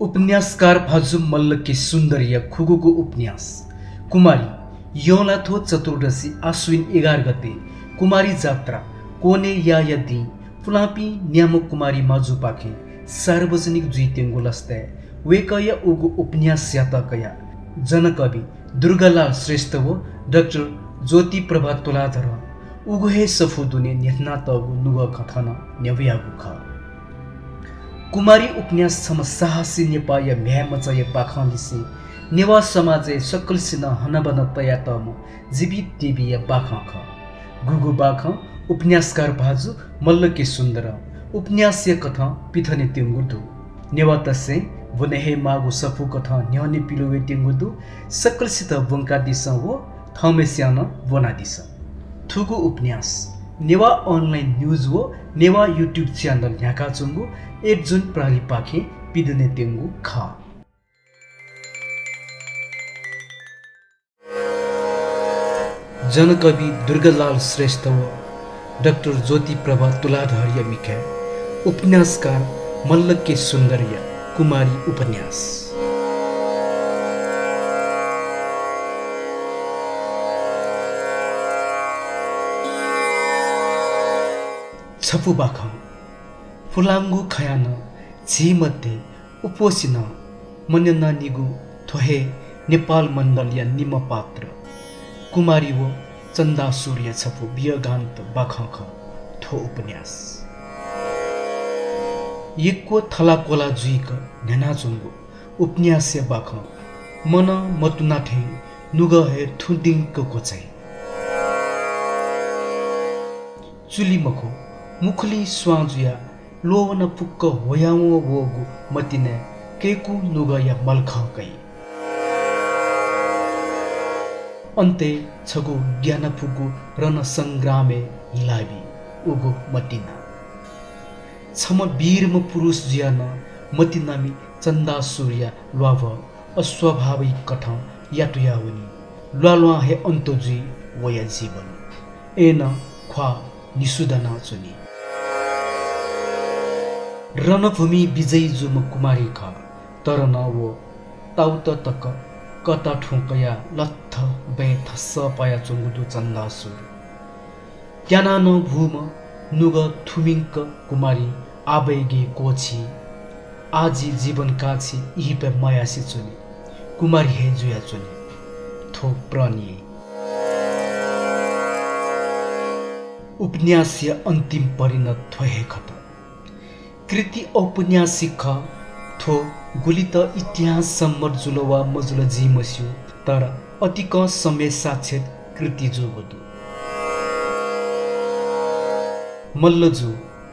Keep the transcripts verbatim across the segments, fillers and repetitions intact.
उपन्यासकार भाजु मल्ल के सुन्दरया खुगूगु उपन्यास कुमारी। यंलाथ्व चतुर्दशी आश्विन एघार गते कुमारी जात्रा क्वने याःया दिं पुलांपिं न्याम्ह कुमारी माजुपाखें सार्वजनिक जुइत्यंगु लसताय् वय्कःया उगु उपन्यास यात कयाः जनकवि दुर्गालाल श्रेष्ठ व डाक्टर ज्योति प्रभा तुलाधरं उगु हे सफू दुने न्ह्यथनातःगु नुगः खँ थन न्ह्यब्वयागु खः। कुमारी उपन्यास छम्ह साहसी नेपाःया म्ह्याय् मचाया बाखंलिसें नेवाः समाजय् सकलसिनं हनाबना तयातःम्ह जीवित देवीया बाखं खः। गुगु बाखं उपन्यासकार भाजु मल्ल के सुन्दरं उपन्यासया कथं पिथनेत्यंगु दु। नेवाःतय्सं ब्वने हे माःगु सफू कथं न्ह्यःने पिलुवयेत्यंगु दु। सकलसित ब्वंकादिसँ व थःम्हेस्यां नं ब्वनादिसँ। थुगु उपन्यास नेवाः online news व नेवाः YouTube channel न्ह्याकाच्वंगु एट जुन प्रालिपाखें पिदनेत्यंगु खः। जनकवि दुर्गालाल श्रेष्ठ व डाक्टर ज्योति प्रभा तुलाधरया मिखाय् उपन्यासकार मल्ल के सुन्दरया कुमारी उपन्यास। छपु बाखं। पुलांगु खँया नं झी मध्ये उपोसिनं मन्यनानिगु थ्व हे नेपाल मण्डलया निम्ह पात्र कुमारी व चन्दासुरया छपु वियोगान्त बाखं खः थ्व उपन्यास। यक्व थलाक्वला जुइक न्ह्यानाच्वंगु उपन्यासया बाखं मनं मतुना थें नुगः हे थुदिंक क्वचाइ। चुलि मखु, मुखुलिं स्वां जुयाः ल्वःवना फुक्क ह्वयावं वःगु मतिनाय् कय्कू नुगःया मलखं कइ। अन्तय् छगू ग्यानापुगु रणसंग्रामय् हिलाबी उगु मतिना। छम्ह वीरम्ह पुरुष जुयाः नं मतिनामि चन्दासुरया ल्वाभः अस्वाभाविक कथं यातुयावनी। ल्वाल्वां हे अन्त जुइ वया जीवन। अय्नं ख्वाः निसुदनाच्वनी। रणभूमि विजयी जूम्ह कुमारी खः, तर नं व ताउत तक कःता थुं कयाः लथ्थ बँय् थस्स पायाच्वंगु दु चन्दासुर। त्यानाः नं बूम्ह नुगः थुमिंक कुमारी आबय्गें क्वःछी। आः जि जीवन काःछि इहिपय् मयासें च्वने। कुमारी हे जुयाच्वने। थ्व प्रण याइ। उपन्यासया अन्तिम परिणत थ्व हे खत। कृति औपन्यासिक खः। थ्व गुलित इतिहास सम्मत जुल वा मजुल जिं मस्यू, तर अतिकं समय साक्षेप कृति जूगु दु। मल्लजु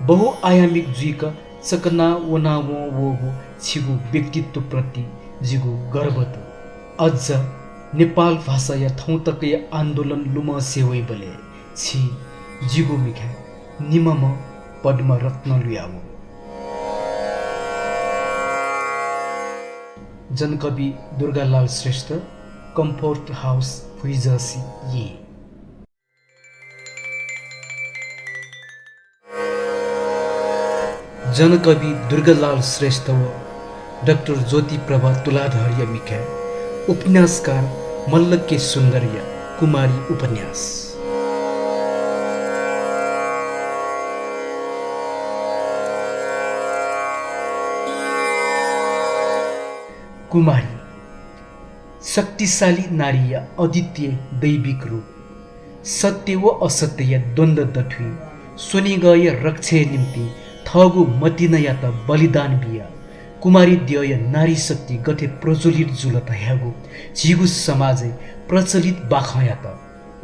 बहुआयामिक जुइक चकना वनावं वःगु छिगु व्यक्तित्वप्रति जिगु गर्व दु। अझ नेपाल भाषाया थौंतकया आन्दोलन लुमंसे वइबलय् छिं जिगु मिखाय् निम्हम्ह पद्मरत्न लुयावं। जनकवि दुर्गालाल श्रेष्ठ, कम्फर्ट हाउस, भुइँजसि येँ। जनकवि दुर्गालाल श्रेष्ठ व डाक्टर ज्योति प्रभा तुलाधरया मिखाय् उपन्यासकार मल्ल के सुन्दरया कुमारी उपन्यास। कुमारी, शक्तिशाली नारीया अद्वितीय दैविक रूप। सत्य व असत्यया द्वन्द्व दथुइ स्वनिगःया रक्षाया निंतिं थःगु मतिनायात बलिदान बियाः कुमारी द्यःया नारी शक्ति गथे प्रज्वलित जुल धयागु झीगु समाजय् प्रचलित बाखंयात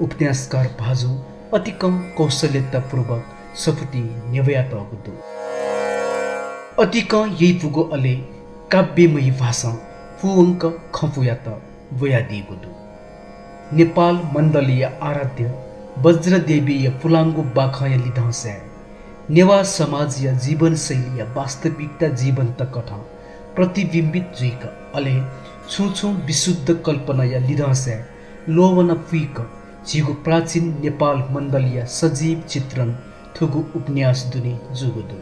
उपन्यासकार भाजुं अतिकं कौशल्यतापूर्वक सफुतिइ न्ह्यब्वयातःगु दु। अतिकं यइपुगु अले काव्यमयी भाषां पूवंक खँपूयात ब्वयादीगु दु। नेपाल मण्डलीया आराध्य वज्रदेवीया पुलांगु बाखंया लिधंसाय् नेवाः समाजया जीवनशैलीया वास्तविकता जीवन्त कथं प्रतिबिम्बित जुइक, अले छुं छुं विशुद्ध कल्पनाया लिधंसाय् ल्वःवना पुइक झीगु प्राचीन नेपाल मण्डलीया सजीव चित्रण थुगु उपन्यास दुने जूगु दु।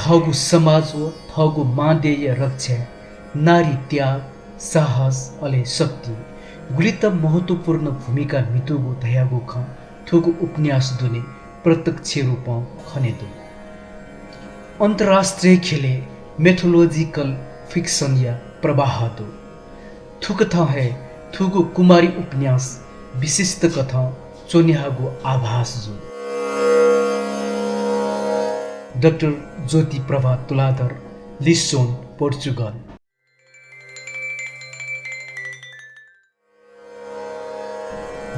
थःगु समाज व थःगु मांदेया रक्षाय् नारी त्याग, साहस अले शक्ति गुलि त महत्त्वपूर्ण भूमिका म्हितूगु धयागु खँ थुगु उपन्यास दुने प्रत्यक्ष रूपं खने दु। अन्तर्राष्ट्रिय ख्यलय् mythological fiction या प्रवाह दु। थुकथं हे थुगु कुमारी उपन्यास विशिष्ट कथं च्वन्ह्याःगु आभास जू। डाक्टर ज्योति प्रभा तुलाधर, लिस्बोन, पोर्चुगल।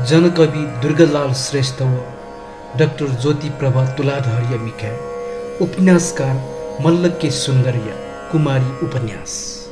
जनकवि दुर्गालाल श्रेष्ठ व डाक्टर ज्योति प्रभा तुलाधरया मिखाय् उपन्यासकार मल्ल के सुन्दरया कुमारी उपन्यास।